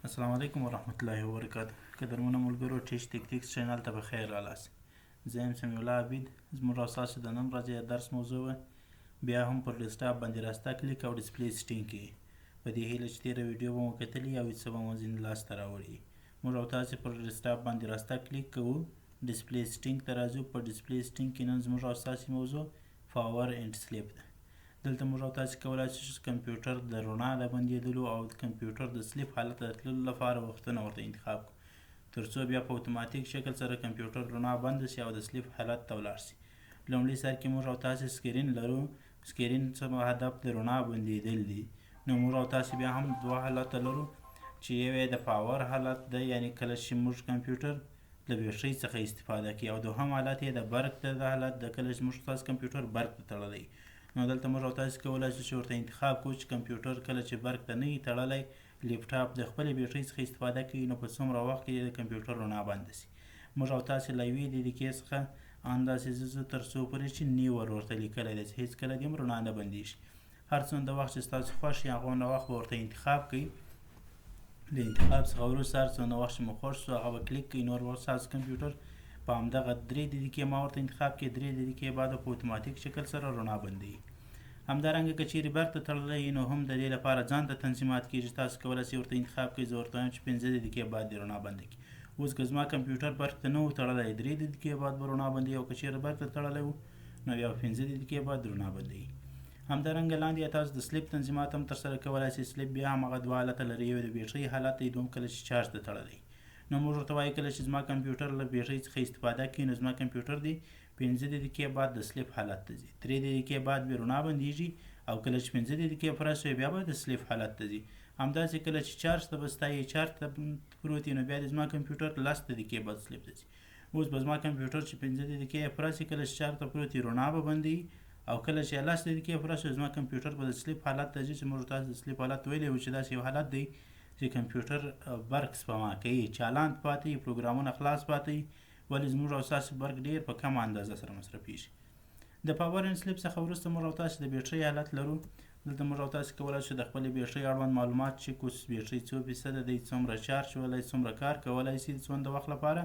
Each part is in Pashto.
السلام علیکم ورحمت الله وبرکاته. قدرمنو ملګرو، ټیچ تکتیکس چینل ته په خیر رالاست. زه یم سمیع الله عابد. زموږ او ستاسو د نن ورځې د درس موضوع به بیا هم پر ډیسکټاپ باندې راسته کلیک او display setting کې. په دې هیله چې تېره ویډیو به مو کتلې او څه به مو ځینې لاسته راوړي. موږ او تاسې پر ډیسکټاپ باندې راسته کلیک کوو، display setting ته راځو. په display setting کې نن زموږ او ستاسې موضوع power and sleep ده. دلته موږ او تاسې کولای شو چې کمپیوټر د رڼا د بندېدلو او د کمپیوټر د sleep حالت ته د تللو لپاره وختونه ورته انتخاب کړو، ترڅو بیا په اتوماتیک شکل سره کمپیوټر رڼا بنده شي او د sleep حالت ته ولاړ شي. لومړي سر کې موږ او تاسې screen لرو. screen څخه هدف د رڼا بندېدل دي. نو موږ او تاسې بیا هم دوه حالته لرو، چې یو یې د power حالت دی، یعنی کله چې موږ کمپیوټر له بیټرۍ څخه استفاده کوي، او دوهم حالت یې د برق د حالت د، کله چې موږ تاسو کمپیوټر برق ته تړلی. نو دلته موږ او تاسو کولای شو چې ورته انتخاب کړو چې کمپیوټر کله چې برق ته نه وي تړلی، لپټاپ د خپلې بیټرۍ څخه استفاده کوي، نو په څومره وخت کې د کمپیوټر رڼا بنده شي. موږ او تاسو له یوې دقیقې څخه اندازې ځو تر څو پورې چې never ورته لیکلی دی، چې هېڅکله دې هم رڼا نه بندېږي. هر څومره وخت چې ستاسو خوښ وي، هغومره وخت به ورته انتخاب کړئ. له انتخاب څخه وروسته هر څومره وخت چې مو خوښ شو، هغه به کلیک کړئ. نور به ستاسو کمپیوټر په همدغه 3 دقیقې ما ورته انتخاب کړي، 3 دقیقې بعد په اتوماتیک شکل سره رڼا بندوي. همدارنګه که چیرې برق ته تړلی، نو هم د دې لپاره ځان ته تنظیمات کیږي. تاسو کولای شئ ورته انتخاب کړئ. زه ورته وایم چې 5 دقیقې بعد دې رڼا بنده کړي. اوس که زما کمپیوټر برق ته نه و تړلی، 3 دقیقې بعد به رڼا بندوي، او که چیرې برق ته تړلی و، نو بیا 5 دقیقې بعد رڼا بندوي. همدارنګه لاندې تاسو د sleep تنظیمات هم ترسره کولای شئ. sleep بیا هم هغه دوه حالته لري، یو د بیټرۍ حالت دی، دوم کله چې چارج ته تړلی. نو موږ ورته وایو کله چې زما کمپیوټر له بیټرۍ څخه استفاده کوي، نو زما کمپیوټر دی 5 دقیقې بعد د sleep حالت ته ځي، 3 دقیقې بعد به رڼا بندیږي، او کله چې 5 دقیقې پوره شوې، بیا به د sleep حالت ته ځي. همداسې کله چې چارج ته بسته یې، چارج ته پروت، نو بیا د زما کمپیوټر 10 دقیقې بعد sleep ته ځي. اوس به زما کمپیوټر چې 5 دقیقې پوره شي، کله چې چارج ته پروت، رڼا به بندوي، او کله چې 10 دقیقې پوره شي، زما کمپیوټر به د sleep حالت ته ځي، چې موږ تاسو د sleep حالت ویلی و چې داسې یو حالت دی چې کمپیوټر برق سپما کوي، چالان پاتې، پروګرامونه خلاص پاتې، ولې زموږ او ستاسو برق ډیر په کمه اندازه سره مصرفیږي. د power and sleep څخه وروسته موږ او تاسو د بیټرۍ حالت لرو. دلته موږ او تاسو کولای شو د خپلې بیټرۍ اړوند معلومات چې کوس بیټرۍ څو فیصده دی، څومره چارج شولی، څومره کار کولای شي، څومره وخت لپاره.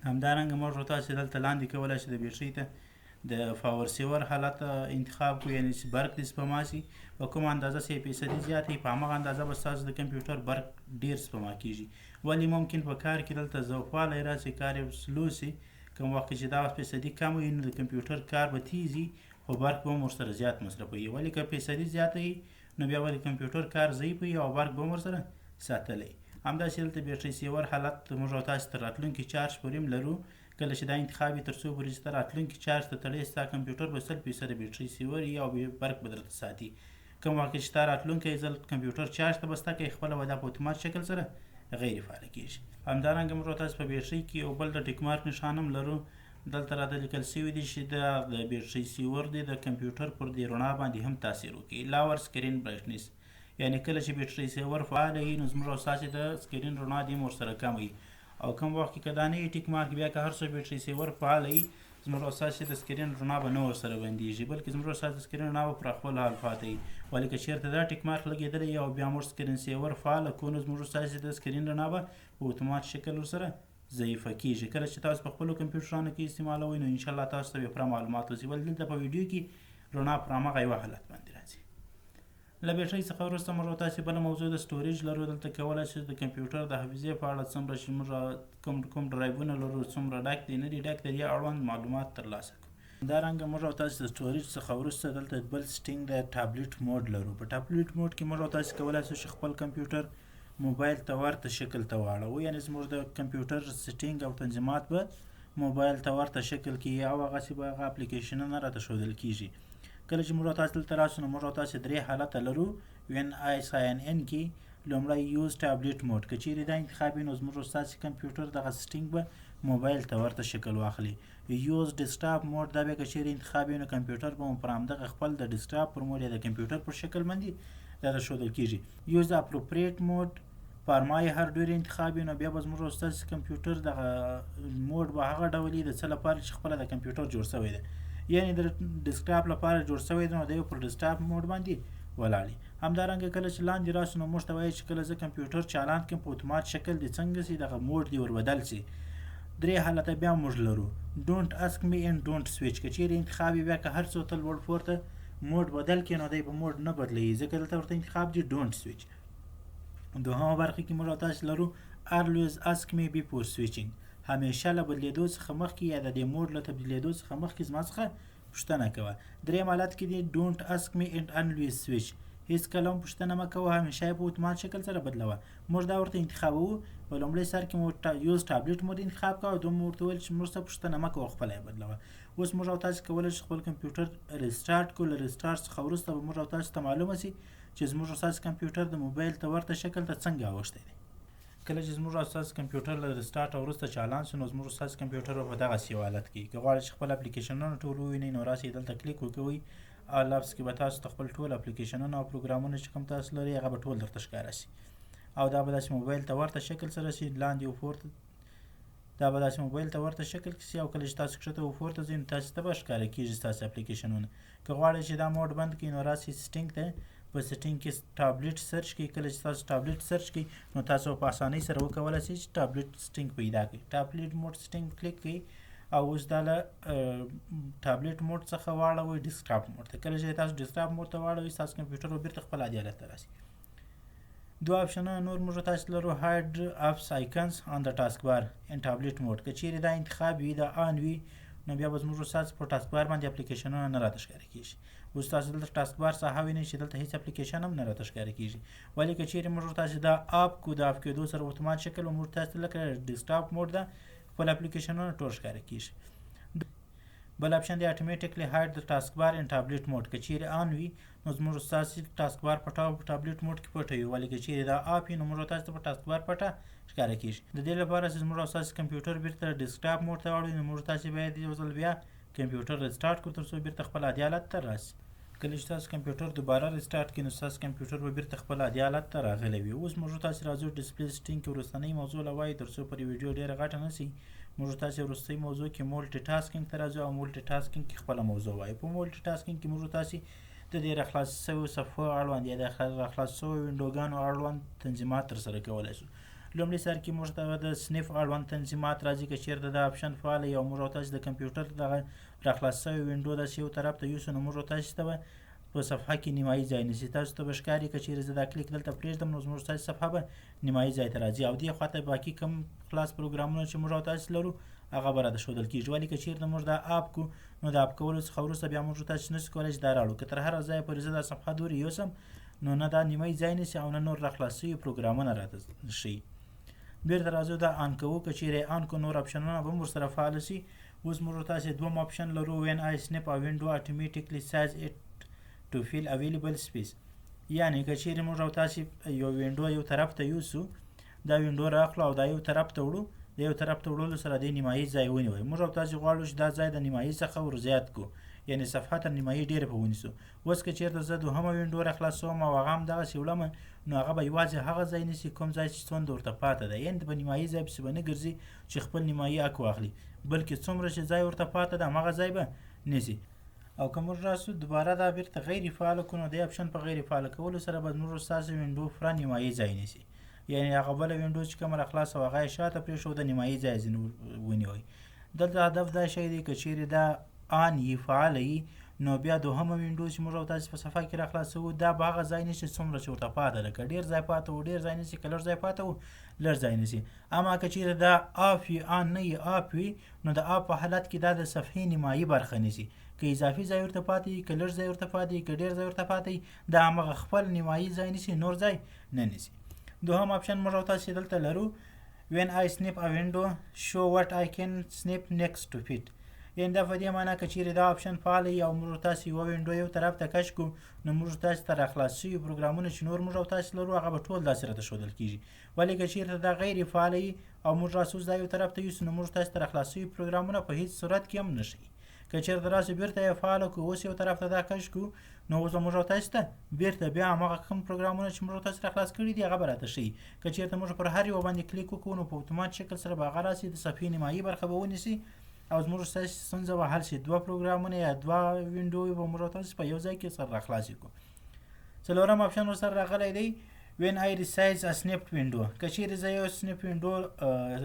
همدارنګه موږ او تاسو دلته لاندې کولای شو د بیټرۍ ته د power saver حالت انتخاب کو، یعنی چې برق دې سپما شي. په کومه اندازه چې فیصدي زیاتې، په هماغه اندازه به ستاسو د کمپیوټر برق ډیر سپما کیږي. ولی ممکن په کار کې دلته ضعفوالی راشي، کار یې slow شي. کوم وخت چې دا فیصدي کم وي، نو د کمپیوټر کار به تیز وي، خو برق به هم ورسره زیات مصرفوي. ولی که فیصدي زیاته وي، نو بیا به د کمپیوټر کار ضعیف وي او برق به هم ورسره ساتلی. همداسې دلته battery saver حالت موږ او تاسو تر راتلونکي چارج پورې هم لرو. کله چې دا انتخاب وي، تر څو پورې چې ته راتلونکي چارج ته تړې، ستا کمپیوټر به 100% battery saver وي او برق به درته ساتي. کوم وخت چې تا راتلونکی ځل کمپیوټر چارج ته بسته کوي، خپله به دا په اتومات شکل سره غیر فعال کیږي. همدارنګه موږ تاسو په بیټرۍ کې یو بل د tick mark نشان هم لرو. دلته راته لیکل شوي دي چې دا د battery saver دی د کمپیوټر پر دې رڼا باندې هم تاثیر وکړي، lower screen brightness، یعنی کله چې battery saver فعال وي، نو زموږ او ستاسې د screen رڼا دې هم ورسره کمه وي، او کوم وخت کې که دا نه وي tick mark، بیا که هر څو battery saver فعال وي، زموږ او ستاسې د screen رڼا به نه ورسره بندیږي، بلکې زموږ او ستاسې د screen رڼا به پر خپل حال پاتې وي. ولې که چېرته دا tick mark لګېدلی او بیا موږ screen saver فعال کړو، نو زموږ او ستاسې د screen رڼا به په اتومات شکل ورسره ضعیفه کیږي. کله چې تاسو په خپلو کمپیوټرانو کې استعمالوئ، نو انشاءالله تاسو ته به پوره معلومات وسي. ولې دلته په ویډیو کې رڼا پر هماغه یوه حالت باندې راځي. له بیټرۍ څخه وروسته موږ او تاسې بله موضوع د storage لرو. دلته کولای شو د کمپیوټر د حافظې په اړه، څومره چې موږ کوم کوم ډرایوونه لرو، څومره ډک دي، نه دي ډک، د دې اړوند معلومات ترلاسه کړو. همدارنګه موږ او تاسې د storage څخه وروسته دلته بل setting د tablet mode لرو. په tablet mode کې موږ او تاسې کولای شو چې خپل کمپیوټر موبایل ته ورته شکل ته واړوو، یعنی زموږ د کمپیوټر setting او تنظیمات به موبایل ته ورته شکل کې او هغسې به هغه اپلیکیشنونه راته ښودل کیږي. کله چې موږ او تاسو دلته راشو، نو موږ او تاسو درې حالته لرو when I sign in کې. لومړی use tablet mode، که چیرې دا انتخاب وي، نو زموږ او ستاسې کمپیوټر دغه setting به موبایل ته ورته شکل واخلي. use desktop mode، دا بیا که چیرې انتخاب وي، نو کمپیوټر به مو پر همدغه خپل د ډیسکټاپ پر mode یا د کمپیوټر پر شکل باندې دا ښودل کیږي. use appropriate mode for my hardware انتخاب، نو بیا به زموږ او ستاسې کمپیوټر دغه mode به هغه ډول د څه لپاره چې خپله د کمپیوټر جوړ شوی دی، یعنی د ډیسکټاپ لپاره جوړ شوی دی، نو دی پر desktop mode باندې ولاړ. همدارنګه کله چې لاندې راسو نو موږ ته وایي چې کله زه کمپیوټر چالان کړم په اتومات شکل دې څنګه سي دغه mode دې ور بدل سي. درې حالته بیا موږ لرو، don't ask me and don't switch. که چیرې انتخاب یې بیا که هر څو ته لوړ پورته mode بدل کړي نو دی به mode نه بدلوي، ځکه دلته ورته انتخاب دی don't switch. دوهمه برخه کې موږ او تاسو لرو always ask me before switching، همیشه له بدلیدو څخه مخکې یا د دې mode له تبدیلیدو څخه مخکې زما څخه پوښتنه کوه. دریم حالت کې دی don't ask me and always switch، هیڅکله هم پوښتنه مه کوه، همیشه یې په اتومات شکل سره بدلوه. موږ دا ورته انتخابوو، په لومړي سر کې مو use tablet mode انتخاب کړه او دوم مو ورته وویل چې موږ څه پوښتنه مه کوه، خپله یې بدلوه. اوس موږ او تاسو کولی شو خپل کمپیوټر restart کړو. له restart څخه وروسته به موږ او تاسو ته معلومه سي چې زموږ او ستاسو کمپیوټر د موبایل ته ورته شکل ته څنګه اوښتی دی. کله چې زموږ او ستاسو کمپیوټر له restart وروسته چالان سو نو زموږ او ستاسو کمپیوټر به په دغسې یو حالت کې. که غواړئ چې خپل اپلیکیشنونه ټول ووینئ نو راسئ دلته کلیک وکړئ، all apps کې به تاسو ته خپل ټول اپلیکیشنونه او پروګرامونه چې کوم تاسو لرئ هغه به ټول درته ښکاره سي او دا به داسې موبایل ته ورته شکل سره سي، لاندې او پورته. دا به داسې موبایل ته ورته شکل کې سي او کله چې تاسو کښته او پورته ځئ نو تاسو ته به ښکاره کېږي ستاسو اپلیکیشنونه. که غواړئ چې دا mode بند کړئ نو راسئ setting ته، په setting کې tablet search کړئ. کله چې تاسو tablet search کړئ نو تاسو په اسانۍ سره وکولای شئ چې tablet setting پیدا کړئ. tablet mode setting کلیک کړئ او اوس دا له tablet mode څخه واړوئ desktop mode ته. کله چې تاسو desktop mode ته واړوئ ستاسو کمپیوټر به بیرته خپل عادي حالت ته راسي. دوه آپشنونه نور موږ تاسو لرو، hide apps icons on the taskbar in tablet mode. که چیرې دا انتخاب وي، دا on وي، نو بیا به زموږ ستاسو په taskbar باندې اپلیکیشنونه نه راته ښکاره کېږي. اوس تاسو دلته taskbar ساحه وینئ چې دلته هیڅ اپلیکیشن هم نه راته ښکاره کېږي. ولې که چیرې موږ تاسو دا off کړو، د off کېدو سره اتومات شکل به موږ تاسو لکه desktop mode ده خپل اپلیکیشنونه ټول ښکاره کېږي. بل آپشن دی automatically hide the taskbar in tablet mode. که چیرې on وي نو زموږ ستاسو taskbar په tablet mode کې پټه وي، ولې که چیرې دا off وي نو موږ تاسو ته په taskbar پټه ښکاره کېږي. د دې لپاره چې زموږ ستاسو کمپیوټر بیرته desktop mode ته واړوي نو موږ تاسو باید یو ځل بیا کمپیوټر restart کړو تر څو بیرته خپل عادي حالت ته راسي. کله چې تاسو کمپیوټر دوباره restart کړئ نو ستاسو کمپیوټر به بیرته خپل عادي حالت ته راغلی وي. اوس موږ تاسو راځو display setting کې وروستنۍ موضوع له وایو تر څو پر ویډیو ډېره غټه نه سي. موږ تاسو وروستۍ موضوع کې multitasking ته راځو او multitasking کې خپله موضوع وایو. په multitasking کې موږ تاسو د دې راخلاص شویو صفحو اړوند یا د راخلاص شویو وینډوګانو اړوند تنظیمات ترسره کولی شو. لومړي سر کې موږ ته د snap اړوند تنظیمات راځي. که چیرته دا آپشن فعال وي او موږ او تاسو د کمپیوټر دغه راخلاص شوی window داسې یو طرف ته یوسو نو موږ او تاسو ته به په صفحه کې نیمایي ځای نیسي. تاسو ته به ښکاري که چیرې زه دا کلیک دلته پرېږدم نو زموږ تاسو صفحه به نیمایي ځای ته راځي او دې خواته باقي کوم خلاص پروګرامونه چې موږ او تاسو لرو هغه به راته ښودل کېږي. ولې که چیرته موږ دا off کړو نو د off کولو څخه وروسته بیا موږ تاسو نشو کولی چې دا راوړو. که تر هره ځایه پورې زه دا صفحه دورې یوسم نو نه دا نیمایي ځای نیسي او نه نور راخلاص شوي پروګرامونه راته ښیي. بیرته راځو دا on کوو. که چیرې on کړو نور آپشنونه به هم ورسره فعال شي. اوس موږ تاسو دوم آپشن لرو، when I snap a window automatically size it to fill available space. یعنی که چیرې موږ او تاسو یو window یو طرف ته یوسو، دا window راخلو او دا یو طرف ته وړو، د یو طرف ته وړلو سره د نیمایي ځای ونیوي. موږ او تاسو غواړو چې دا ځای د نیمایي څخه ور زیات کړو، یعنی صفحه تر نیمایي ډېره په ونیسو. اوس که چیرته زه دوهمه window راخلاصوم او هغه هم دغسې وړم نو هغه به یوازې هغه ځای نیسي کوم ځای چې څومره ورته پاته ده، یعنی په نیمایي ځای پسې به نه ګرځي چې خپل نیمایي حق واخلي، بلکې څومره چې ځای ورته پاته ده هماغه ځای به نیسي. او که موږ راسو دوباره دا بیرته غیر فعال کړو نو د آپشن په غیر فعال کولو سره به زموږ ستاسو window پوره نیمایي ځای نیسي، یعنی هغه بله window چې کومه راخلاصه وه هغه یې شاته پرېښوده نیمایي ځای ځینې ونیوی. دلته هدف دا شی دی که چیرې دا on یي فعاله یي نو بیا دوهمه window چې موږ او تاسو په صفحه کې راخلاصوو دا به هغه ځای نیسي څومره چې ورته پاته ده. که ډېر ځای پاته و ډېر ځای نیسي، که لږ ځای پاته و لږ ځای نیسي. اما که چیرې دا off وي on نه وي off وي نو د off په حالت کې دا د صفحې نیمایي برخه نیسي. که اضافي ځای ورته پاتې وي، که لږ ځای ورته پاتې وي، که ډېر ځای ورته پاتې وي، دا همغه خپل نیمایي ځای نیسي، نور ځای نه نیسي. دوهم آپشن موږ او تاسو دلته لرو، when I snap a window show what I can snap next to it. یعنی دا په دې معنا که چیرې دا آپشن فعال وي او موږ تاسو یوه window یو طرف ته کش کړو نو موږ تاسو ته راخلاص شوي پروګرامونه چې نور موږ او تاسو لرو هغه به ټول داسې راته ښودل کېږي. ولې که چیرته دا غیر فعال وي او موږ راسو دا یو طرف ته یوسو نو موږ تاسو ته راخلاص شوي پروګرامونه په هیڅ صورت کې هم نه ښیي. که چیرته راسو بیرته یې فعال کړو اوس یو طرف ته دا کش کړو نو اوس به موږ او تاسو ته بیرته بیا هماغه کوم پروګرامونه چې موږ او تاسو راخلاص کړي دي هغه به راته ښیي. که چیرته موږ پر هر یوه باندې کلیک وکړو نو په اتومات شکل سره به هغه راسي د صفحې نیمایي برخه به ونیسي او زموږ ستاسو ستونزه به حل شي. دوه پروګرامونه یا دوه window به موږ او تاسو په یو ځای کې سره راخلاصې کړو. څلورم آپشن ورسره راغلی دی When I resize a snapped window، که چیرې زه یو snap window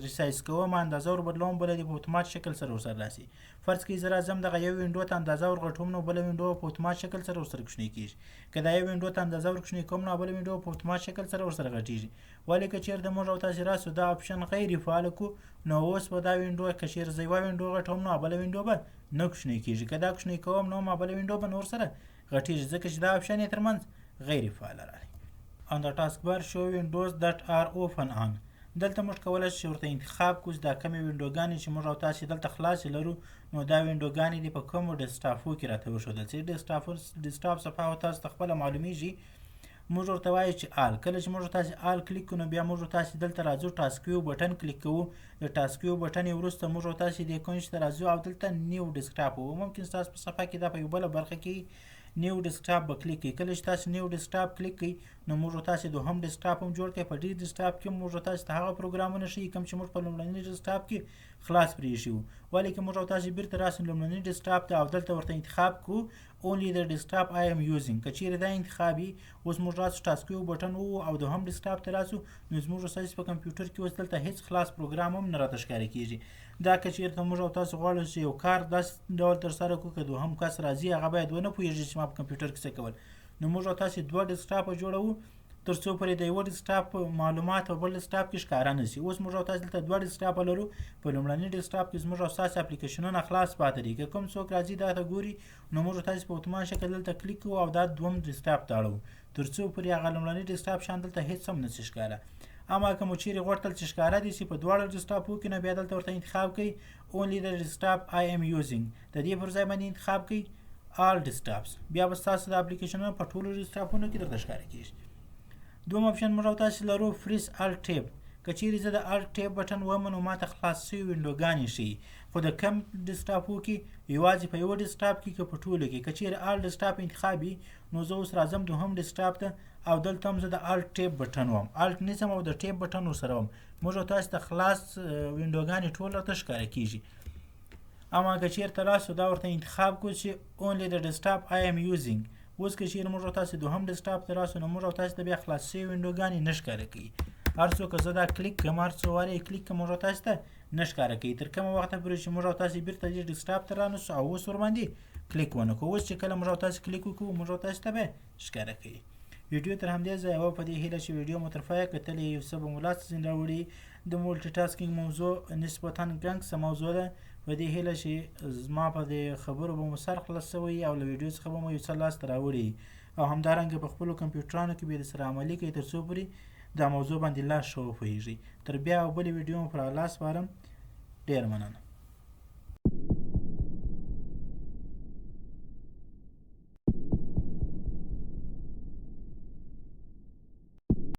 resize کوم، اندازه ور بدلوم، بله دې په اتومات شکل سره ورسره راسي. فرض کړئ زه راځم دغه یو window ته اندازه ور غټوم، نو بله window په اتومات شکل سره ورسره کوچنۍ کیږي. که دا یو window ته اندازه ور کوچنۍ کوم، نو بله window په اتومات شکل سره ورسره غټیږي. ولې که چیرته موږ او تاسې راسو دا آپشن غیر فعال کړو، نو اوس به دا window که چیرې زه یوه window غټوم، نو بله window به نه کوچنۍ کیږي. که دا کوچنۍ کوم، نو ما بله window به نور سره غټیږي، ځکه چې دا آپشن یې ترمنځ غیر فعال راغلی. On the taskbar show windows that are open on، دلته موږ کولای شو چې ورته انتخاب کړو چې دا کومې وینډوګانې چې موږ او تاسې دلته خلاصې لرو، نو دا وینډوګانې دې په کومو ډیسکټاپو کې راته وښودل شي. ډیسکټاپ صفحه خو تاسو ته خپله معلومیږي. موږ ورته وایو چې all. کله چې موږ تاسې all کلیک کړو، نو بیا موږ تاسې دلته راځو، task view button کلیک کوو. د task view button یې وروسته موږ تاسې دې کنج ته راځو او دلته new desktop وو، ممکن ستاسو په صفحه کې دا په یو بله برخه کې new desktop به کلیک کړئ. کله چې تاسو new desktop کلیک کړئ، نو موږ تاسو دوهم ډیسکټاپ هم جوړ کړئ. په دې ډیسکټاپ کې موږ تاسو ته هغه پروګرامونه ښیي کوم چې موږ په لومړني ډیسکټاپ کې خلاص پرېښي وو. ولې که موږ تاسو بیرته راسو لومړني ډیسکټاپ ته او دلته ورته انتخاب کړو only the desktop I am using، که چیرې دا انتخاب وي، اوس موږ راسو task view button وو او دوهم ډیسکټاپ ته راسو، نو زموږ ستاسو په کمپیوټر کې اوس دلته هیڅ خلاص پروګرام هم نه راته ښکاره کیږي. دا که چیرته موږ او تاسو غواړو چې یو کار داسې ډول ترسره کړو که دوهم کس راځي، هغه باید ونه پوهېږي چې ما په کمپیوټر کې څه کول، نو موږ او تاسو دوه ډیسکټاپ جوړوو تر څو پورې د یوه ډیسکټاپ معلومات په بل ډیسکټاپ کې ښکاره نه شي. اوس موږ او تاسو دلته دوه ډیسکټاپ لرو. په لومړني ډیسکټاپ کې زموږ او ستاسو اپلیکیشنونه خلاص پاتې دي. که کوم څوک راځي دا ته ګوري، نو موږ تاسو په اتومات شکل دلته کلیک کوو او دا دوم ډیسکټاپ ته اړوو، تر څو پورې هغه لومړني ډیسکټاپ شان دلته هیڅ هم نه شي ښکاره. اما که مو چیرې غوښتل چې ښکاره دي شي په دواړو ډیسکټاپو کې، نو بیا دلته ورته انتخاب کړئ only the desktop I am using، د دې پر ځای باندې انتخاب کړئ all desktops، بیا به ستاسو د اپلیکیشنونو په ټولو ډیسکټاپونو کې درته ښکاره کیږي. دوم آپشن موږ او تاسو لرو press Alt Tab. که چیرې زه د Alt Tab button وم، نو ماته خلاص شوي وینډوګانې ښیي، خو د کم ډیسکټاپو کې، یوازې په یوه ډیسکټاپ کې که په ټولو کې؟ که چیرې all desktop انتخاب وي، نو زه اوس راځم دوهم ډیسکټاپ ته او دلته هم زه د Alt Tab button وم، Alt نیسم او د Tab button ورسره وم، موږ او تاسو ته خلاص وینډوګانې ټول راته ښکاره کیږي. اما که چیرته راسو دا ورته انتخاب کړو چې only the desktop I am using، اوس که چیرې موږ او تاسو دوهم ډیسکټاپ ته راسو، نو موږ او تاسو ته بیا خلاص شوي وینډوګانې نه ښکاره کوي. هر څو که زه دا کلیک کړم، هر څو وارې یې کلیک کړم، موږ او تاسو ته نه ښکاره کوي، تر کومه وخته پورې چې موږ او تاسو بیرته دې ډیسکټاپ ته رانه سو او اوس ورباندې کلیک ونه کړو. اوس چې کله موږ او تاسو کلیک وکړو، موږ او تاسو ته به ښکاره کوي. ویډیو تر همدې ځایه وه. په دې هیله چې ویډیو مو تر پایه کتلې، یو څه به مو لاسته ځینې راوړي. د multitasking موضوع نسبتا ګنګسه موضوع ده. په دې هیله چې زما په دې خبرو به مو سر خلاص شوی او له ویډیو څخه به مو یو څه لاسته راوړي او همدارنګه په خپلو کمپیوټرانو کې به یې سره عملي کړئ، تر څو پورې دا موضوع باندې لا ښه وپوهېږئ. تر بیا او بلې ویډیو مو پر الله سپارم. ډېره مننه.